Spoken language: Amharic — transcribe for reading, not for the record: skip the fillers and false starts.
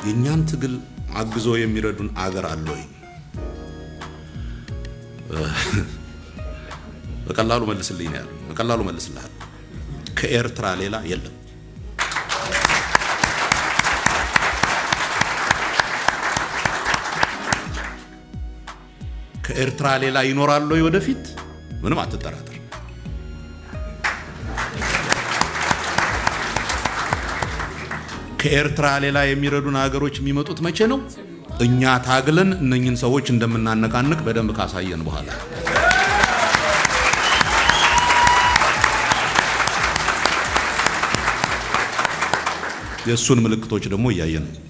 የእኛን ትግል አግዞ የሚረዱን አገር አለ ወይ? በቀላሉ መልስልኝ ነው ያሉኝ። በቀላሉ መልስልሃል። ከኤርትራ ሌላ የለም። ከኤርትራ ሌላ ይኖራል ወይ ወደፊት? ምንም አትጠራጠር። ከኤርትራ ሌላ የሚረዱን ሀገሮች የሚመጡት መቼ ነው? እኛ ታግለን እነኝን ሰዎች እንደምናነቃንቅ በደንብ ካሳየን በኋላ። የእሱን ምልክቶች ደግሞ እያየን ነው።